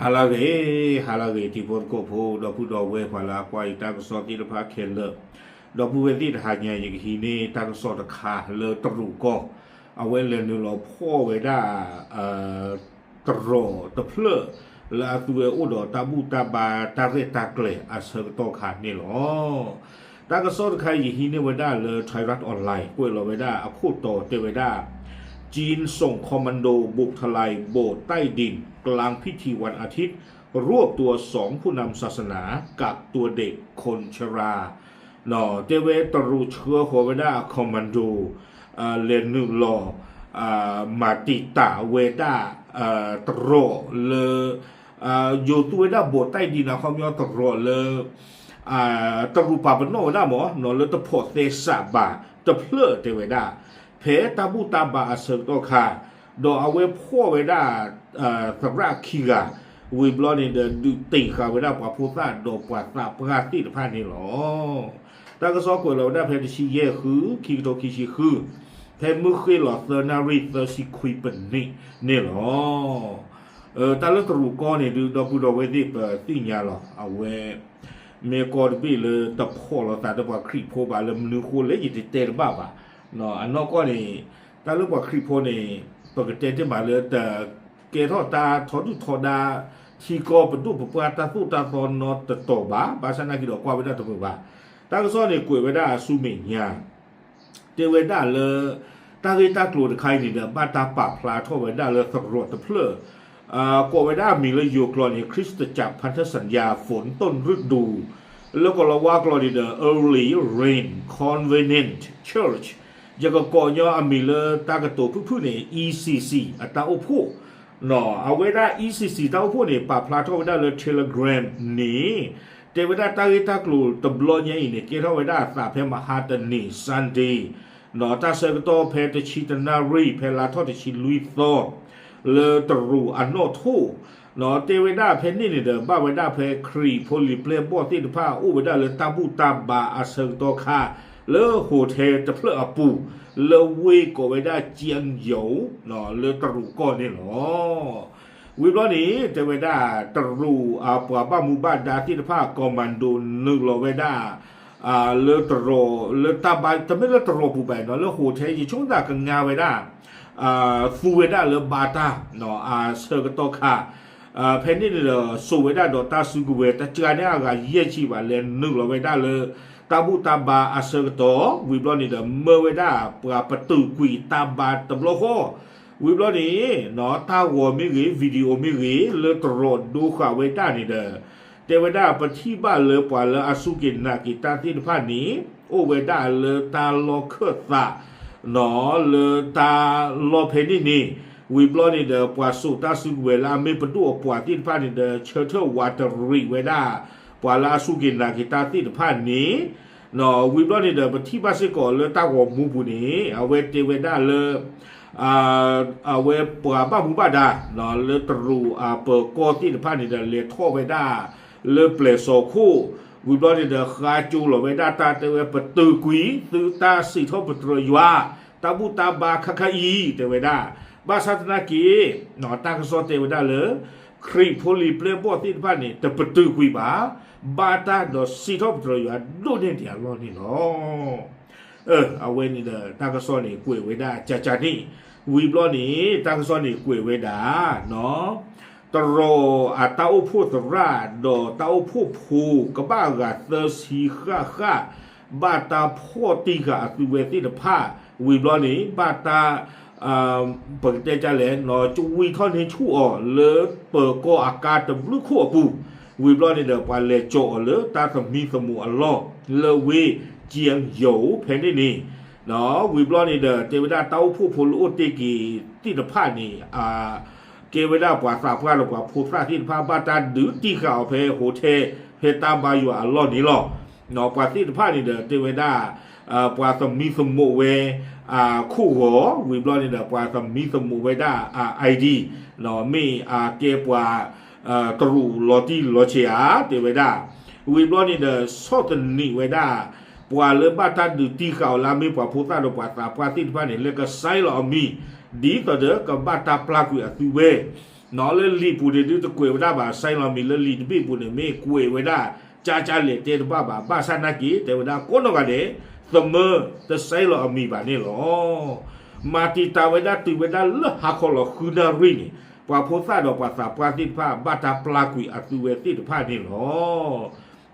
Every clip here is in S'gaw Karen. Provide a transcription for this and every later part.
ဟါလၢအဂ့ၤ, ဟါလၢအဂ့ၤ တံၤဖိသကိးဖိ ဒီပုၢ်ဒီဝဲၢ် ပှၤလၢအကွၢ်ယတၢ်ကစီၣ်သ့ၣ်တဖၣ်ခဲလၢာ်, ဒီပုၢ်ဝဲၢ်သ့ၣ်တဟါညါ ယကဟံးန့ၢ်တၢ်ကစီၣ်တခါလၢတရူးကီၢ်, အဝဲလဲၤနုာ်လီၤဖီၣ်ဝဲဒၣ် တရူးတဖျၢၣ် လၢအသုဝဲအိၣ်ဒီးတၢ်ဘူၣ်တၢ်ဘါတၢ်ရဲၣ်တၢ်ကျဲၤအဆၢကတီၢ်ခါန့ၣ်လီၤ. တၢ်ကစီၣ်တခါအံၤ ယဟံးန့ၢ်ဝဲဒၣ်လၢ Thairath Online ကွဲးလီၤဝဲဒၣ်အခိၣ်တီတဲဝဲဒၣ် จีนส่งคอมมานโดบุกทลายโบสถ์ใต้ดินกลางพิธีวันอาทิตย์ รวบตัวสองผู้นำศาสนากากตัวเด็กคนชรา တဲဝဲတရူးဆှၢဃီၤဝဲဒၣ် commando လဲၤနုာ်လီၤ မၤတံာ်တာ်ဝဲဒၣ် တရူးလၢ ယိၤသူဝဲဒၣ် โบสถ์ใต้ดิน အခီပညီတရူးလၢ တရူးပာ်ပနီၣ်ဝဲဒၣ်မ့ၢ်နီၤ လၢတဖိးသဲစးဘၣ်တဖျၢၣ်တဲဝဲဒၣ် ဖဲတၢ်ဘူၣ်တၢ်ဘါအဆၢကတီၢ်ခါ, ဒီးအဝဲဖီၣ်ဝဲဒၣ် သရၣ်ခံဂၤ, ဝံၤဘျီန့ၣ်ဒီး ဒုးတ့ၢ်ဃာ်ဝဲဒၣ်ပှၤဖိသၣ်ဒီးပှၤသးပှၢ်သ့ၣ်တဖၣ်န့ၣ်လီၤ. တၢ်ကစီၣ်ကွဲးလီၤဝဲဒၣ်ဖဲတဆံယဲၢ်ဃု ခံကထိခံဆံဃု, ဖဲမုၢ်ဃ့ၢ်လီၤသၢနၣ်ရံၣ်သၢဆံခွံပနံးန့ၣ်လီၤ. တၢ်လၢတရူးကီၢ်န့ၣ်ဒုး ဒီပုၢ်ဒီဝဲၢ်သ့ၣ်ပသ့ၣ်ညါလီၤ. အဝဲ မ့ၢ်ကီၢ်တဘ့ၣ်လၢတဖီၣ်လိာ်သးဒီးပှၤခရံာ်ဖိဘၣ်လၢမနုၤဃိလဲၣ် ယတတဲတဘၣ်ဘၣ်. အနီၢ်ကီၢ်န့ၣ် တၢ်လၢပှၤခရံာ်ဖိန့ၣ် ပကတဲတ့ၢ်မးလၢတကဲထီၣ်တၢ်ထီဒုၣ်ထီဒါ ထံကီၢ်ပဒိၣ်ပပှၢ်တၢ်သိၣ်တၢ်သီနီတတီၤဘၣ်, ဘၣ်ဆၣ်နာ်က့ဒီးကွၢ်ဝဲဒၣ်တမုာ်ဘၣ်. တၢ်ကစီၣ်န့ၣ်ကွဲးဝဲဒၣ်အဆူမဲာ်ညါ တဲဝဲဒၣ်လၢ တၢ်ဂ့ၢ်တၢ်ကျိၤတခါအံၤန့ၣ်ဒီး ဘၣ်တၢ်ပာ်ဖျါထီၣ်ဝဲဒၣ်လၢသရိာ်တဖျၢၣ်, ကိးဝဲဒၣ်အမံၤလၢယိၤကျိာ်န့ၣ် คริสตจักรพันธสัญญาฝนต้นฤดู, လၢကိးလီၤဝါကျိာ်န့ၣ်ဒီး Early Rain Covenant Church, ယကကိးညီအမံၤလၢတၢ်ကတိၤဖုၣ်ဖုၣ်န့ၣ် E C C အတၢ်အိၣ်ဖှိၣ် အဝဲဒၣ် E C C တၢ်အိၣ်ဖှိၣ်န့ၣ် ပာ်ဖျါထီၣ်ဝဲဒၣ်လၢ Telegram န့ၣ်, တဲဝဲဒၣ်တၢ်ဂ့ၢ်တၢ်ကျိၤတဘျီညါအံၤန့ၣ် ကဲထီၣ်ဝဲဒၣ်အသးဖဲမဟါတနံၤ Sunday, တၢ်ဆၢကတီၢ်ဖဲတဆံတနၣ်ရံၣ် ဖဲလါထီၣ်တဆံလွံၢ်သီ လၢတရူးအနီၣ်ထိၣ်, တဲဝဲဒၣ်ဖဲန့ၣ်န့ၣ်ဒီး ဘၣ်ဝဲဒၣ်ဖဲခရံာ်ဖိလံၤပျဲၢ်ဘီၣ်သ့ၣ်တဖၣ် အိၣ်ဝဲဒၣ်လၢတၢ်ဘူၣ်တၢ်ဘါအဆၢကတီၢ်ခါ လၢ hotel တဖျၢၣ်အပူၤ လၢဝ့ၢ်ကိးဝဲဒၣ် ကၠံယိၤ လၢတရူးကီၢ်န့ၣ်လီၤ. ဝံၤဘျီန့ၣ် တဲဝဲဒၣ် တရူးအပှၤဘၣ်မူဘၣ်ဒါသ့ၣ်တဖၣ် commando နုာ်လီၤဝဲဒၣ် လၢတရူး လၢတၢ်ဘါ တမ့ၢ်လၢတရူးပူၤဘၣ်နီၤ လၢ hotel ယဆိကမိၣ်သးကငါဝဲဒၣ် သူဝဲဒၣ်လၢဘါတၢ် အဆၢကတီၢ်ခါ ဖဲန့ၣ်န့ၣ်ဒီး စိာ်ဝဲဒၣ်ဒီးတၢ်စုကဝဲၤ တၢ်စှၤန့ၢ်အဂၤယဲၢ်ဆံဘၣ် လဲၤနုာ်လီၤဝဲဒၣ်လၢ တၢ်ဘူၣ်တၢ်ဘါအဆၢကတီၢ် ဝံၤဘျီန့ၣ်ဒီး မၢဝဲဒၣ်ပှၤပတုာ်ကွံာ်တၢ်ဘါတဘျီဃီ ဝံၤဘျီန့ၣ် တၢ်ဂီၤမ့ၢ်ဂ့ၤ video မ့ၢ်ဂ့ၤ လၢတရူးဒိဃာ်ဝဲဒၣ်န့ၣ်ဒီး တဲဝဲဒၣ်ပထံၣ်ဘၣ်လၢပှၤလၢအစူၢ်က့ၤနာ်က့ၤတၢ်သ့ၣ်တဖၣ်န့ၣ် အိၣ်ဝဲဒၣ်လၢတၢ်လီၢ်ခၢၣ်သး လၢတၢ်လီၢ်ဖဲန့ၣ်န့ၣ် ဝံၤဘျီန့ၣ်ဒီး ပှၤစိာ်တၢ်စုကဝဲၤလၢအမ့ၢ်ပဒိၣ်အပှၤသ့ၣ်တဖၣ်န့ၣ်ဒီး ဆၢထၢၣ်ဝးတရံးဝဲဒၣ် ပှၤလၢအစူၢ်က့ၤနာ်က့ၤတၢ်သ့ၣ်တဖၣ်န့ၣ် ဝံၤဘျီန့ၣ်ဒီး ပထံၣ်ဘၣ်စ့ၢ်ကီးလၢတၢ်ဂီၤမူပူၤန့ၣ် အဝဲတဲဝဲဒၣ်လၢ အဝဲပှၤဘၣ်မူဘၣ်ဒါ လၢတရူးအပၢၤကီၢ်သ့ၣ်တဖၣ်န့ၣ်ဒီး လဲၤထီၣ်ဝဲဒၣ် လၢပျဲၤစီၤခိၣ် ဝံၤဘျီန့ၣ်ဒီး ဃါကၠိလီၤဝဲဒၣ်တၢ်တဲဝဲ ပတုာ်ကွံာ်သုတၢ်စံးထီၣ်ပတြၢၤယွၤ တၢ်ဘူၣ်တၢ်ဘါခါခါအံၤ တဲဝဲဒၣ် ဘၣ်ဆၣ်သနာ်က့ တၢ်ကစီၣ်တဲဝဲဒၣ်လၢ ခရံာ်ဖိလံၤပျဲၢ်ဘီၣ်သ့ၣ်တဖၣ်န့ၣ် တပတုာ်ကွံာ်ဘၣ် ဘၣ်တၢ်ဒီးစံးထီၣ်ပတြၢၤယွၤဒိၣ်န့ၢ်ဒံးအလီၢ်န့ၣ်လီၤ. အဝဲန့ၣ်ဒီး တၢ်ကစီၣ်န့ၣ်ကွဲးဝဲဒၣ်ကၠၢ်ကၠၢ်န့ၣ် ဝံၤဘျီန့ၣ် တၢ်ကစီၣ်န့ၣ်ကွဲးဝဲဒၣ် တရူးအတၢ်အိၣ်ဖှိၣ်သရၣ် ဒီးတၢ်အိၣ်ဖှိၣ်ဖိကဘၣ်အဂၤသၢဆံဃၣ်ဃၣ် ဘၣ်တၢ်ဖီၣ်တံၢ်ဃာ်အသုဝဲသ့ၣ်တဖၣ် ဝံၤဘျီန့ၣ် ဘၣ်တၢ် ပကတဲဒ်လဲၣ် ဝံၤထီၣ်န့ၢ်ဆူၣ်အီၤလၢပၢၤကီၢ်အကါတဘျုးခိၣ်အပူၤ ဝံၤဘျီန့ၣ်ဒီး ပှၤလဲၤကၠီၤအီၤလၢတၢ်သမံသမိးအလီၢ် လၢဝ့ၢ်ကၠံယိၤဖဲန့ၣ်န့ၣ် ဝံၤဘျီန့ၣ်ဒီး တဲဝဲဒၣ်တၢ်အိၣ်ဖှိၣ်ဖိလၢအိၣ်တ့ၢ်က့ၤသ့ၣ်တဖၣ်န့ၣ် ကဲဝဲဒၣ်ပှၤသးပှၢ်ဒီးပှၤဖိသၣ်သ့ၣ်တဖၣ် ဘၣ်တၢ်ဒုးတံၢ်ဃာ်အီၤဖဲ hotel ဖဲတၢ်ဘါယွၤအလီၢ်န့ၣ်လီၤ. ပှၤသ့ၣ်တဖၣ်န့ၣ်ဒီး တဲဝဲဒၣ် ပှၤသမံသမိးဝဲ ခိၣ်ဂီၤ ဝံၤဘျီန့ၣ်ဒီး ပှၤသမံသမိးဝဲဒၣ် ID မ့ၢ်အကဲပှၤ တရူးလီၤတံၢ်လီၤဆဲးဧါ တဲဝဲဒၣ် ဝံၤဘျီန့ၣ်ဒီး ဆီၣ်သနံးဝဲဒၣ် ပှၤလၢဘၣ်တၢ်ဒုးတံၢ်ဃာ်အီၤလၢအမ့ၢ်ပှၤဖိသၣ်ဒီးပှၤသးပှၢ်သ့ၣ်တဖၣ်န့ၣ် လဲၤကဆှဲလီၤအမံၤ ဒ်သိးဒီးကဘၣ်တၢ်ပျၢ်ကွံာ်အသုဝဲ လၢလံာ်ပူၤန့ၣ်ဒုးတကွဲးဝဲဒၣ်ဘၣ် ဆဲးလီၤမံၤလၢလံာ်တဘ့ၣ်ပူၤန့ၣ် မ့ၢ်ကွဲးဝဲဒၣ် ကၠါကၠါလဲၣ်တဲတဘၣ်ဘၣ် ဘၣ်ဆၣ်နာ်က့ တဲဝဲဒၣ်ကိးနီၢ်ဂၤဒဲး သမၢတဆဲးလီၤအမံၤဘၣ်န့ၣ်လီၤ. မၤတံာ်တာ်ဝဲဒၣ်တုၤဝဲဒၣ်လၢဟါခီလီၤဃုနၣ်ရံၣ်န့ၣ် ပှၤဖိသၣ်ဒီးပှၤသးပှၢ်သ့ၣ်တဖၣ် ဘၣ်တၢ်ပျၢ်ကွံာ်အသုဝဲသ့ၣ်တဖၣ်န့ၣ်လီၤ.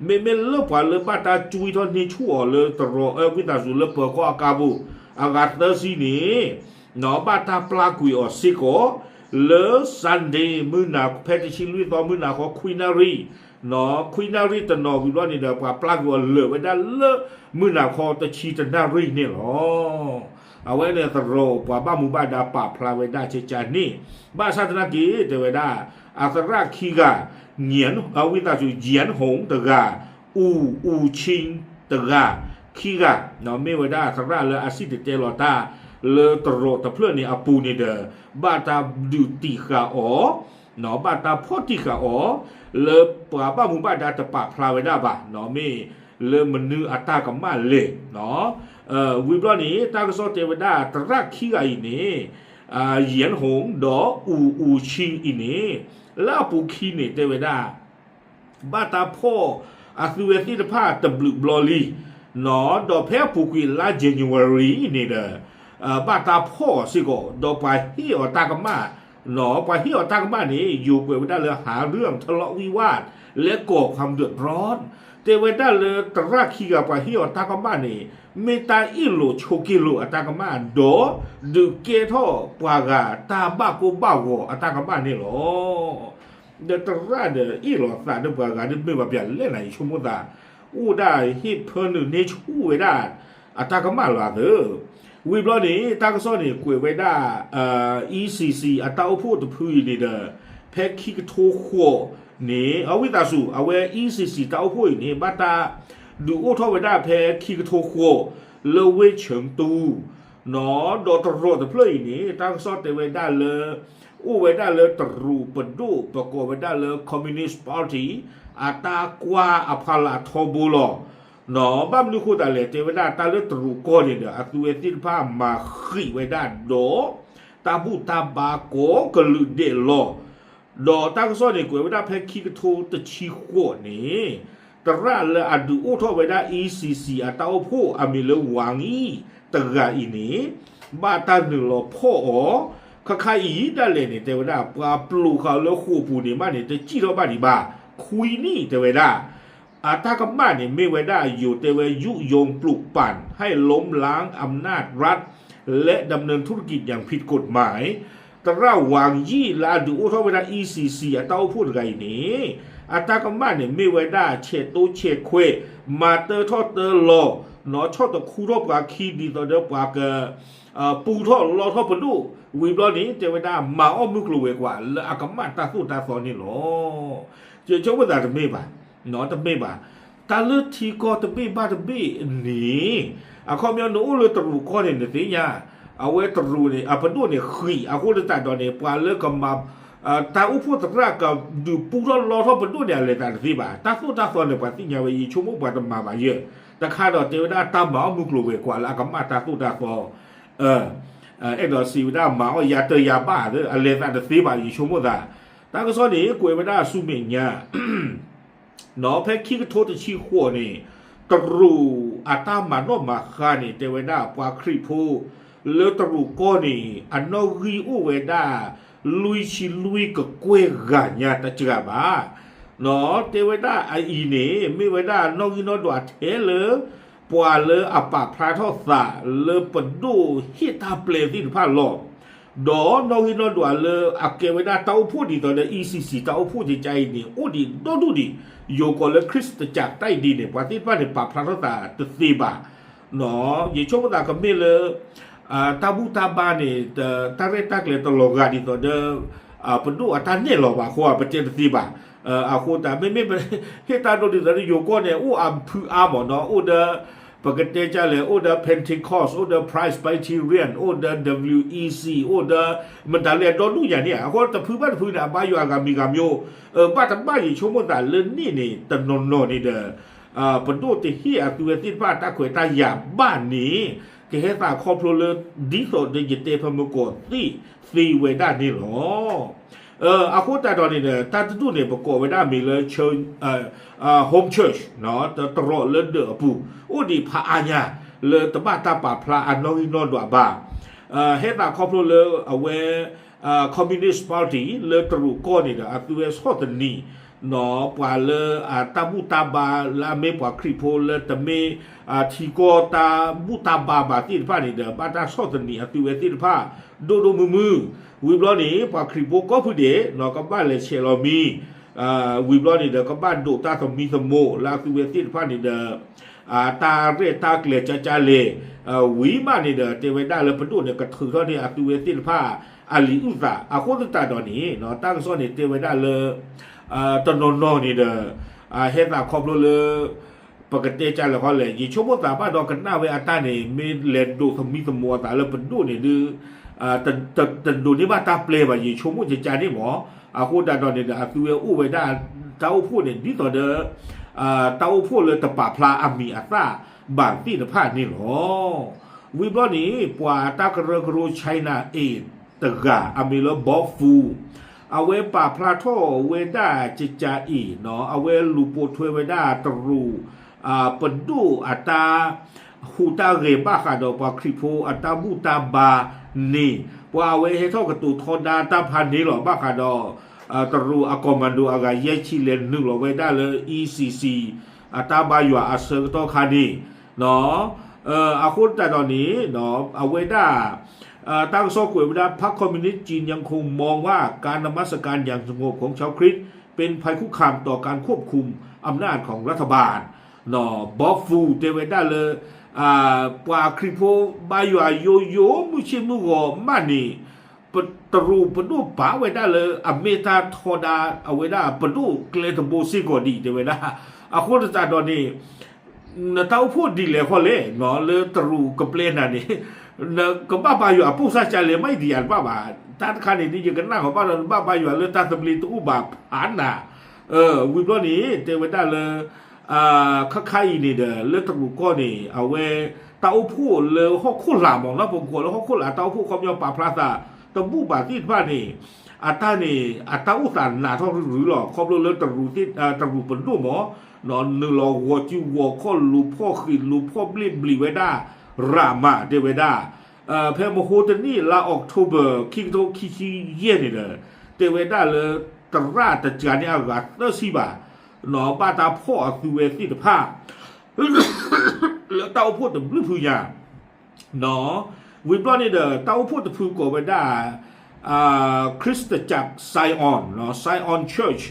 မ့မ့ၢ်လၢပှၤလၢဘၣ်တၢ်ကွံထီၣ်န့ၢ်ဆူၣ်အီၤလၢတရီးအၢ ဝံသးစူၤလၢပၢၤကီၢ်အကါပူၤ အဂၤသၢဆံန့ၣ် ဘၣ်တၢ်ပျၢ်ကွံာ်အီၤစ့ၢ်ကီး လၢ Sunday မုၢ်နၤ ဖဲတဆံလွံၢ်သီမုၢ်နၤခီခွံနၣ်ရံၣ်, ခွံနၣ်ရံၣ်တနီၤဝံၤဘျီန့ၣ်ဒီး ပှၤပျၢ်ကွံာ်အီၤလၢာ်ဝဲဒၣ်လၢ မုၢ်နၤခီတဆံတနၣ်ရံၣ်န့ၣ်လီၤ. အဝဲန့ၣ်သရိာ်ပှၤဘၣ်မူဘၣ်ဒါပာ်ဖျါဝဲဒၣ်ကကန့ၣ်, ဘၣ်ဆၣ်သနာ်က့ တဲဝဲဒၣ် အသရၣ်ခံဂၤ ဝံသးစူၤ ယၠၣ်ဟူတဂၤ, အူၣ်အူၣ်ဆံတဂၤ, ခံဂၤ မ့ၢ်ဝဲဒၣ်သရၣ်လၢအစံၣ်တဲၤတဲလီၤတၢ် လၢသရိာ်တဖျၢၣ်န့ၣ်အပူၤန့ၣ်ဒီး ဘၣ်တၢ်ဒုးတံာ်ဃာ်အီၤ ဘၣ်တၢ်ဖီၣ်တံာ်ဃာ်အီၤ လၢပှၤဘၣ်မူဘၣ်ဒါတပာ်ဖျါဝဲဒၣ်ဘၣ်, မ့ၢ်လၢမနုၤအတၢ်ကမၣ်လဲၣ်. ဝံၤဘျီန့ၣ် တၢ်ကစီၣ်တဲဝဲဒၣ် သရၣ်ခံဂၤအံၤန့ၣ် ယၠၣ်ဟူဒီးအူၣ်အူၣ်ဆံအံၤန့ၣ် လၢအပူၤခံန့ၣ် တဲဝဲဒၣ် ဘၣ်တၢ်ဖီၣ်အသုဝဲသ့ၣ်တဖၣ်တဘျုးဘျီလံ, ဒီးဖဲအပူၤကွံာ်လါ January န့ၣ်ဒီး ဘၣ်တၢ်ဖီၣ်အီၤစ့ၢ်ကီး ဒီးပှၤဟ့ၣ်အီၤတၢ်ကမၣ်, ပှၤဟ့ၣ်အီၤတၢ်ကမၣ်န့ၣ် ယိၤကွဲးဝဲဒၣ်လၢ หาเรื่องทะเลาะวิวาท และก่อความเดือดร้อน တဲဝဲဒၣ်လၢသရၣ်ခံဂၤပှၤဟ့ၣ်အီၤတၢ်ကမၣ်န့ၣ် မ့ၢ်တၢ်အ့ၣ်လိာ်ဆိးက့လိာ်အတၢ်ကမၣ် ဒီးဒုးကဲထီၣ်ပှၤဂၤတၢ်ဘၣ်ကိၢ်ဘၣ်ဂီၤအတၢ်ကမၣ်န့ၣ်လီၤ. ဒီးသရၣ်ဒီးအ့ၣ်လိာ်သးဒီးပှၤဂၤဒီးမ့ၢ်ဘၣ်ပျၢ်လဲၣ်နၤ ယဆိကမိၣ်သး အိၣ်ဒၣ်ဟ့ၣ်ဖၢနုာ်န့ၢ်ဆူၣ်ဝဲဒၣ် အတၢ်ကမၣ်လီၤသၢ ဝံၤဘျီန့ၣ် တၢ်ကစီၣ်န့ၣ် ကွဲးဝဲဒၣ် E C C အတၢ်အိၣ်ဖှိၣ်တဖုအံၤန့ၣ်ဒီး ဖဲခံကထိဃိးန့ၣ် အဝံသးစူၤ အဝဲ E C C တၢ်အိၣ်ဖှိၣ်အံၤန့ၣ် ဘၣ်တၢ်ဒုးအိၣ်ထီၣ်ဝဲဒၣ်ဖဲခံကထိဃိး လၢဝ့ၢ်ခၠၢၣ်တူ ဒီးသရိာ်တဖျၢၣ်အံၤန့ၣ် တၢ်ကစီၣ်တဲဝဲဒၣ်လၢ အိၣ်ဝဲဒၣ်လၢတရူးပဒိၣ် ပကိးဝဲဒၣ်လၢ Communist Party အတၢ်ကွၢ်အဖီလာ်ထီဘိလီၤ. ဘၣ်မနုၤဃိသတးလဲၣ် တဲဝဲဒၣ်တၢ်လၢတရူးကီၢ်န့ၣ်ဒီး အသုဝဲသ့ၣ်တဖၣ်မၤဃံးဝဲဒၣ်ဒီး တၢ်ဘူၣ်တၢ်ဘါကိးကလုာ်ဒဲးလီၤ. ဒီးတၢ်ကစီၣ်န့ၣ် ကွဲးဝဲဒၣ်ဖဲခံကထိတဆံဃိးန့ၣ် သရၣ်လၢအဒုးအိၣ်ထီၣ်ဝဲဒၣ် E C C အတၢ်အိၣ်ဖှိၣ်အမံၤလၢ Wang Yi တဂၤအံၤန့ၣ် ဘၣ်တၢ်နုာ်လီၤဖီၣ်အီၤ ခါခါအံၤဒၣ်လဲာ်န့ၣ် တဲဝဲဒၣ် ပှၤပျိးဃာ်အီၤလၢဃိာ်ပူၤန့ၣ်မးန့ၣ် တစံၣ်ထီၣ်ဘၣ်ဒံးဘၣ် ခွံနံၣ်တဲဝဲဒၣ် အတၢ်ကမၣ်န့ၣ် မ့ၢ်ဝဲဒၣ်ယိၤတဲဝဲ ยุยงปลุกปั่นให้ล้มล้างอำนาจรัฐ และดำเนินธุรกิจอย่างผิดกฎหมาย သရၣ် Wang Yi လၢအဒုးအိၣ်ထီၣ်ဝဲဒၣ် E C C အတၢ်အိၣ်ဖှိၣ်တဂၤအံၤန့ၣ် အတၢ်ကမၣ်န့ၣ် မ့ၢ်ဝဲဒၣ်ဆဲးတိဆဲးခွဲး မၤတၢထီၣ်တၢလီၤ နီၢ်ဆီၣ်တခူထီၣ်ပှၤခံ ဒ်သိးဒီးပှၤက ပူထီၣ်လီထီၣ်ပဒိၣ် ဝံၤဘျီန့ၣ် တဲဝဲဒၣ်မၤအီၣ်မုၢ်ကျိၤဝဲၤကွာ်လၢအကမၣ်တၢ်သိၣ်တၢ်သီန့ၣ်လီၤ. ယဆိကမိၣ်သးတမ့ၢ်ဘၣ်, တမ့ၢ်ဘၣ်. တၢ်လၢထံကီၢ်တဘ့ၣ်ဘၣ်တဘ့ၣ်န့ၣ် အခီပညီနအိၣ်လၢတရူးကီၢ်န့ၣ် နသ့ၣ်ညါ အဝဲတရူးန့ၣ် အပဒိၣ်န့ၣ်ဃံးအဃိသတးဒီးန့ၣ် ပှၤလၢကမၤ တၢ်အိၣ်ဖှိၣ်သရၣ်ကဒုးပူထီၣ်လီထီၣ်ပဒိၣ်န့ၣ် အလဲၤသးတသ့ဘၣ်. တၢ်သိၣ်တၢ်သီန့ၣ် ပှၤသ့ၣ်ညါဝဲ ယဆိကမိၣ်ပှၤတမၤဘၣ်ယဲၢ်. တခါဒီးတဲဝဲဒၣ်တၢ်မၤအီၣ်မုၢ်ကျိၤဝဲၤကွာ်လၢအကမၣ်တၢ်သိၣ်တၢ်သီ အဲၣ်ဒိးစံးဝဲဒၣ်မၤအီၣ်ယၤတၢၤယၤဘၣ်သ့ အလဲၤသးတသ့ဘၣ် ယဆိကမိၣ်သး. တၢ်ကစီၣ်န့ၣ် ကွဲးဝဲဒၣ်ဆူမဲာ်ညါ ဖဲခံကထိတဆံဃိးန့ၣ် တရူးအတၢ်မၤနီၣ်မၤဃါန့ၣ် တဲဝဲဒၣ်ပှၤခရံာ်ဖိ လၢတရူးကီၢ်န့ၣ် အနီၣ်ဂံၢ်အိၣ်ဝဲဒၣ် လွံၢ်ဆံလွံၢ်ကကွဲၢ်ဂၤညါတစှၤဘၣ်. တဲဝဲဒၣ်အအံၤန့ၣ် မ့ၢ်ဝဲဒၣ်နီၣ်ဂံၢ်နီၣ်ဒွးထဲလၢ ပှၤလၢအပာ်ဖျါထီၣ်သးလၢပဒိၣ်ဟ့ၣ်တၢ်ပျဲသ့ၣ်တဖၣ်လီၤ. ဒီးနီၣ်ဂံၢ်နီၣ်ဒွးလၢအကဲဝဲဒၣ်တၢ်အိၣ်ဖှိၣ်ဒ်သိးဒီး E C C တၢ်အိၣ်ဖှိၣ်ကကါအံၤန့ၣ် အိၣ်ဒံးဒီဒူၣ်ဒံး ယိၤကီးလၢခရံာ်စတကးတၢ်အံၤဒ်န့ၣ် ပှၤသ့ၣ်တဖၣ်န့ၣ် ပာ်ဖျါထီၣ်သးတသ့ဘၣ်. ယဆိကမိၣ်သးကမ့ၢ်လၢ တၢ်ဘူၣ်တၢ်ဘါန့ၣ် တၢ်ရဲၣ်တၢ်ကျဲၤတလီၤဂာ်ဒ်သိးဒီး ပဒိၣ်အတၢ်နဲၣ်လီၤဘၣ်အဃိ ပတဲတသ့ဘၣ်. အဃိသတး မ့မ့ၢ် ဟ့ၣ်တၢ်ဒိဒ်သိးဒီးယိၤကီၢ်န့ၣ် အိၣ်အဖုအါမးနီၤ အိၣ်ဒီး ပကတဲကလဲၣ် အိၣ်ဒီး Pentecost အိၣ်ဒီး Presbyterian အိၣ်ဒီး W E C အိၣ်ဒီး မတၤလဲၣ်ဒီဒူၣ်ညါန့ၣ် အဃိတဖုဘၣ်တဖုန့ၣ် အဘါယွၤဂၤမံၤဂၤမံၤ ဘၣ်တဘၣ်ယဆိကမိၣ်သးလၢန့ၣ်န့ၣ် တနီၤနီၤန့ၣ်ဒီး ပဒိၣ်တဟ့ၣ်အသုဝဲသ့ၣ်တဖၣ်တၢ်ခွဲးတၢ်ယာ်ဘၣ်န့ၣ် ကဟဲသးခီဖျိလၢ ဒ်သိးဒီးယတဲဖဲမုၢ်ကီၢ်သ့ၣ်သ့ဝဲဒၣ်န့ၣ်လီၤ. အဃိသတးဒီးန့ၣ်ဒီး တၢ်တဒူၣ်န့ၣ် ပကိးဝဲဒၣ်မ့ၢ်လၢ home church တရီးလၢဒၢးအပူၤ အိၣ်ဒံးဖးအါညါ လၢတဘၣ်တၢ်ပာ်ဖျါအနီၣ်ဂံၢ်နီၣ်ဒွးဘၣ်. ဟဲသးခီဖျိလၢအဝဲ Communist Party လၢတရူးကီၢ်န့ၣ်ဒီး အသုဝဲဆီၣ်သနံး ပှၤလၢအတၢ်ဘူၣ်တၢ်ဘါလၢအမ့ၢ်ပှၤခရံာ်ဖိလၢတမ့ၢ် ထံကီၢ်တၢ်ဘူၣ်တၢ်ဘါဘၣ်သ့ၣ်တဖၣ်န့ၣ်ဒီး ဘၣ်တၢ်ဆီၣ်သနံးအသုဝဲသ့ၣ်တဖၣ် ဒိၣ်ဒိၣ်မုၢ်မုၢ်. ဝံၤဘျီန့ၣ် ပှၤခရံာ်ဖိကိးဖုဒဲး ကဘၣ်လဲၤဆဲးလီၤမံၤ ဝံၤဘျီန့ၣ်ဒီး ကဘၣ်ဒိးတၢ်သမံသမိးလၢအသုဝဲသ့ၣ်တဖၣ်န့ၣ်ဒီး တၢ်ရဲၣ်တၢ်ကျဲၤကၠါကၠါလဲၣ် ဝံၤမးန့ၣ်ဒီး တဲဝဲဒၣ်လၢပဒိၣ်န့ၣ် ကထုးထီၣ်န့ၢ်အသုဝဲသ့ၣ်တဖၣ် အလံာ်အုၣ်သး အဃိသတးဒီးန့ၣ် တၢ်ကစီၣ်န့ၣ် တဲဝဲဒၣ်လၢ တနီၤနီၤန့ၣ်ဒီး ဟဲသးခီဖျိလၢ ပကတဲကၠါလဲၣ်ဃီလဲၣ် ယဆိကမိၣ်သးဘၣ်ဒီးကနၣ်ဝဲအတၢ်န့ၣ် မ့ၢ်လဲၤဒိးသမံသမိးအသးလၢပဒိၣ်န့ၣ်ဒုး တဒိးန့ၢ်ဘၣ်တၢ်ပျဲဘၣ် ယဆိကမိၣ်ကကန့ၣ်မး. အဃိသတးဒီးန့ၣ်ဒီး အသုဝဲအိၣ်ဝဲဒၣ် တၢ်အိၣ်ဖှိၣ်န့ၣ် ဒ်သိးဒီး တၢ်အိၣ်ဖှိၣ်လၢတပာ်ဖျါအမံၤအသၣ်ဘၣ်သ့ၣ်တဖၣ်န့ၣ်လီၤ. ဝံၤဘျီန့ၣ် ပှၤတၢ်ကရၢကရိ China Aid တဂၤ အမံၤလၢ Bob Fu အဝဲပာ်ဖျါထီၣ်ဝဲဒၣ်ကကးအံၤ အဝဲလူၤပိာ်ထွဲဝဲဒၣ်တရူး ပဒိၣ်အတၢ်ဟူးတၢ်ဂဲၤဘၣ်ဃးဒီးပှၤခရံာ်ဖိအတၢ်ဘူၣ်တၢ်ဘါန့ၣ် ပှၤအဝဲဟဲထီၣ်ကတိၤထီဒါတၢ်ဖးန့ၣ်လီၤ. ဘၣ်ဃးဒီး တရူးအ commando အဂၤယဲၢ်ဆံလဲၤနုာ်လီၤဝဲဒၣ်လၢ E C C အတၢ်ဘါယွၤအဆၢကတီၢ်ခါန့ၣ် အဃိသတးဒီးန့ၣ် အဝဲဒၣ် တၢ်ကစီၣ်ကွဲးဝဲဒၣ် พรรคคอมมิวนิสต์จีนยังคงมองว่าการนมัสการอย่างสงบของชาวคริสต์เป็นภัยคุกคามต่อการควบคุมอำนาจของรัฐบาล Bob Fu တဲဝဲဒၣ်လၢ ပှၤခရံာ်ဖိဘါယွၤယိယိ မုၢ်ဆ့ၣ်မုၢ်ဂီၤမးန့ၣ် တရူးပဒိၣ်ပာ်ဝဲဒၣ်လၢအမ့ၢ်တၢ်ထီဒါ အဝဲဒၣ်ပဒိၣ်ကျဲတဘိစ့ၢ်ကီးဒံး တဲဝဲဒၣ်. အဃိသတးဒီးန့ၣ် နတၢ်အိၣ်ဖှိၣ်ဒ်လဲၣ်ဃီလဲၣ် လၢတရူးကပျဲနၤန့ၣ် နကဘၣ်ဘါယွၤအပိၢ်စၢ်ကလဲၣ် မ့ၢ်ဒံးယၤတဘၣ်ဘၣ်. တၢ်တခါန့ၣ်ဒ်ယကနၣ်ဃီဘၣ်ဒီး နဘၣ်ဘါယွၤလၢတၢ်သဘျ့တအိၣ်ဘၣ်ဖးနၤ ဝံၤဘျီန့ၣ် တဲဝဲဒၣ်လၢ ခါခါအံၤန့ၣ်ဒီး လၢတရူးကီၢ်န့ၣ် အဝဲ တၢ်အိၣ်ဖှိၣ်လၢဟီၣ်ခိၣ်လာ်မ့ၢ်နီၤ ပကိးလၢဟီၣ်ခိၣ်လာ် တၢ်အိၣ်ဖှိၣ်ခီပညီပာ်ဖျါသး တဘူၣ်ဘၣ်သ့ၣ်တဖၣ်န့ၣ် အတၢ်န့ၣ် အတၢ်အိၣ်သးနးထီၣ်ရုရုလီၤ. ခီဖျိလၢတရူးသ့ၣ် တရူးပဒိၣ်မ့ၢ် နုာ်လီၤဂီၤစုဂီၤခီၣ်လူၤဖီၣ်ဃံးလူၤဖီၣ်ဘျ့ၣ်ဘျံၤဝဲဒၣ် ရးမး တဲဝဲဒၣ် ဖဲမဟိတနံၣ်လါ October ခံကထိခံဆံယဲၢ်န့ၣ်ဒီး တဲဝဲဒၣ်လၢ သရၣ်တကးန့ၣ်အဂၤသၢဆံဘၣ် ဘၣ်တၢ်ဖီၣ်အသုဝဲသ့ၣ်တဖၣ် လၢတၢ်အိၣ်ဖှိၣ်တဘျုးဖုညါ ဝံၤဘျီန့ၣ်ဒီး တၢ်အိၣ်ဖှိၣ်တဖုကိးဝဲဒၣ် ခရံာ်စတကၢၢ် Zion, Zion Church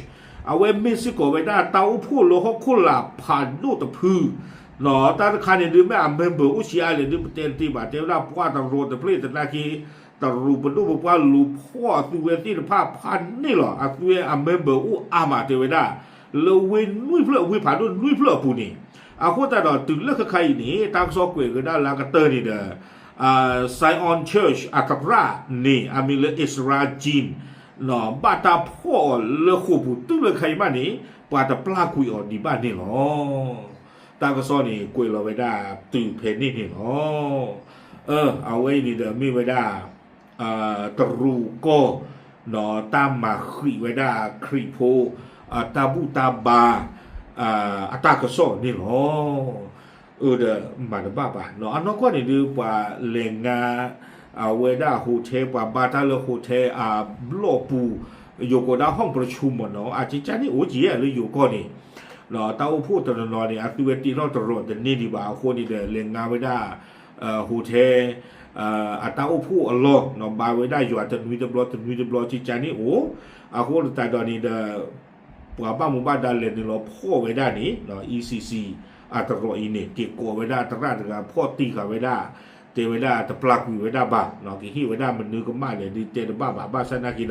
အဝဲမ့ၢ်စ့ၢ်ကီးဝဲဒၣ်တၢ်အိၣ်ဖှိၣ်လၢဟီၣ်ခိၣ်လာ်ဖးဒိၣ်တဖု တၢ်တခါန့ၣ်ဒုးမ့ၢ်အ member အိၣ်ဆံးအါလဲၣ်ဒုးပတဲတသ့ဘၣ် တဲဝဲဒၣ်ပှၤတရီတဖျၢၣ်သနာ်က့ တရူးပဒိၣ်ပပှၢ်လူၤဖီၣ်အသုဝဲသ့ၣ်တဖၣ်ဖးန့ၣ်လီၤ. အသုဝဲအ member အိၣ်အါမးတဲဝဲဒၣ် လၢဝ့ၢ်နွံဖျၢၣ် ဝ့ၢ်ဖးဒိၣ်နွံဖျၢၣ်အပူၤန့ၣ် အဃိသတးဒီးတုၤလၢခဲခါအံၤန့ၣ် တၢ်ကစီၣ်ကွဲးကဒါလၢအကတၢၢ်န့ၣ်ဒီး Zion Church အသရၣ်န့ၣ် အမံၤလၢ Ezra Jean ဘၣ်တၢ်ဖီၣ်အီၤလၢဃိာ်ပူၤတုၤလၢခဲအံၤမးန့ၣ် ပှၤတပျၢ်ကွံာ်အီၤဒံးဘၣ်န့ၣ်လီၤ. တၢ်ကစီၣ်န့ၣ် ကွဲးလီၤဝဲဒၣ်တုၤဖဲန့ၣ်န့ၣ်လီၤ. အဝဲအံၤန့ၣ်ဒီးမ့ၢ်ဝဲဒၣ် တရူးကီၢ် တၢ်မၤဃံးဝဲဒၣ်ခရံာ်ဖိ တၢ်ဘူၣ်တၢ်ဘါ အတၢ်ကစီၣ်န့ၣ်လီၤ. အဒီးမၤတဘၣ်ဘၣ် အနီၢ်ကီၢ်န့ၣ်ဒုး ပှၤလဲၤငါ အဝဲဒၣ် hotel ပှၤဘါတၢ်လၢ hotel အဘျီၣ်ပူၤ ယိၤကီၢ်ဒၣ် ห้องประชุม မ့ၢ်နီၤ အကကန့ၣ်အိၣ်က့ၤလၢယိၤကီၢ်န့ၣ် တၢ်အိၣ်ဖှိၣ်တနီၤနီၤန့ၣ် အသုဝဲတ့ထီၣ်တရီးတန့ၢ်ဒံးဘၣ်အဃိန့ၣ်ဒီး လဲၤငါဝဲဒၣ် hotel အတၢ်အိၣ်ဖှိၣ်အလီၢ် ဘါဝဲဒၣ်ယွၤတနွံတဘျီတနွံတဘျီ ကကန့ၣ်အိၣ် အဃိသတးဒီးန့ၣ်ဒီး ပှၤဘၣ်မူဘၣ်ဒါလဲၤနုာ်လီၤဖီၣ်ဝဲဒၣ်န့ၣ် E C C အတရီးအံၤန့ၣ် က့ၤကိးဝဲဒၣ်သရၣ်တဂၤဖီၣ်တံၢ်ဃာ်ဝဲဒၣ် တဲဝဲဒၣ်တပျၢ်ကွံာ်ဝဲဒၣ်ဘၣ် ကဟ့ၣ်ဝဲဒၣ်မနုၤကမၣ်လဲၣ်ဒုးတဲတဘၣ်ဘၣ် ဘၣ်ဆၣ်နာ်က့ဒီး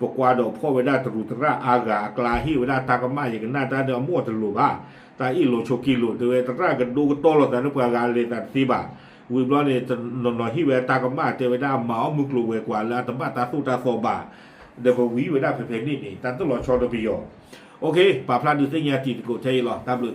ပကွၢ်ဒီးဖီၣ်ဝဲဒၣ်တရူးသရၣ်အါဂၤအကျါ ဟ့ၣ်ဝဲဒၣ်တၢ်ကမၣ် ယကနၣ်တၢ်ဒီးအမိၢ်အတလိၤဘၣ် တၢ်အ့ၣ်လိာ်ဆိးက့လိာ် တဲဝဲသရၣ်ကဒိကတီလီၤသးလၢပှၤဂၤလဲၤသးတသ့ဘၣ် ဝံၤဘျီန့ၣ် နီၤနီၤဟ့ၣ်ဝဲတၢ်ကမၣ် တဲဝဲဒၣ်မၤအီၣ်မုၢ်ကျိၤဝဲၤကွာ်လၢအတဘၣ်တၢ်သိၣ်တၢ်သီဘၣ် ဒီးပဝံၤဝဲဒၣ်ဖဲဖဲန့ၣ်န့ၣ် တၢ်တလီၤဆီဒီးပယီၤ ပာ်ဖျါဒုးသ့ၣ်ညါတံၤသကိးထဲအံၤလီၤ တၢ်ဘျုး